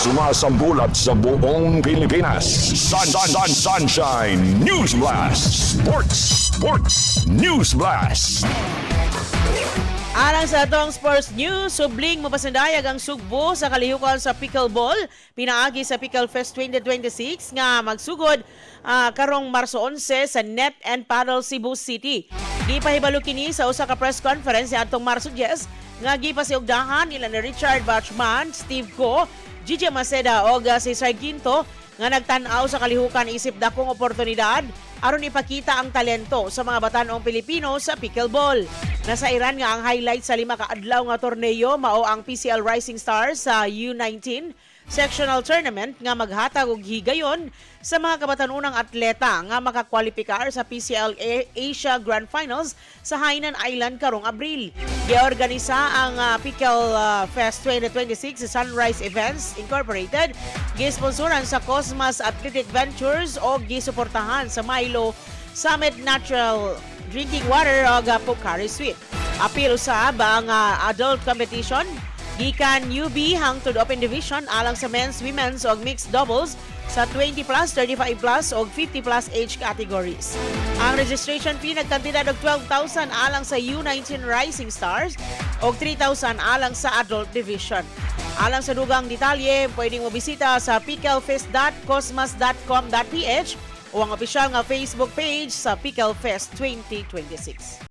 Sumasambulat sa buong Pilipinas. Sun, Sun, Sun, Sunshine News Blast. Sports, Sports News Blast. Alang sa atong sports news, subling mapasandayag ang Sugbo sa kalihukan sa pickleball pinaagi sa Pickle Fest 2026 nga magsugod karong Marso 11 sa Net and Paddle Cebu City. Gipahibalo kini sa usa ka press conference atong Marso 10 nga gipasiugdahan nila ni Richard Bachman, Steve Ko, Gigi Maceda og Cesar Quinto nga nagtan-aw sa kalihukan isip dakong oportunidad aron ipakita ang talento sa mga batan-ong Pilipino sa pickleball. Nasairan nga ang highlight sa 5 ka adlaw nga torneo mao ang PCL Rising Stars sa U19 sectional tournament nga maghatag og higayon sa mga kabatanunang atleta nga makakwalipikar sa PCL Asia Grand Finals sa Hainan Island karong Abril. Giorganisa ang Pickle Fest 2026 sa Sunrise Events Incorporated, gisponsoran sa Cosmas Athletic Ventures o gisuportahan sa Milo, Summit Natural Drinking Water o Pocari Sweet. Apil usab ang adult competition gikan UB hangtod Open Division alang sa men's, women's ug mixed doubles sa 20 plus, 35 plus ug 50 plus age categories. Ang registration fee nagkantidad og 12,000 alang sa U19 Rising Stars ug 3,000 alang sa adult division. Alang sa dugang detalye, pwedeng mobisita sa picklefest.cosmas.com.ph o ang opisyal nga Facebook page sa Pickle Fest 2026.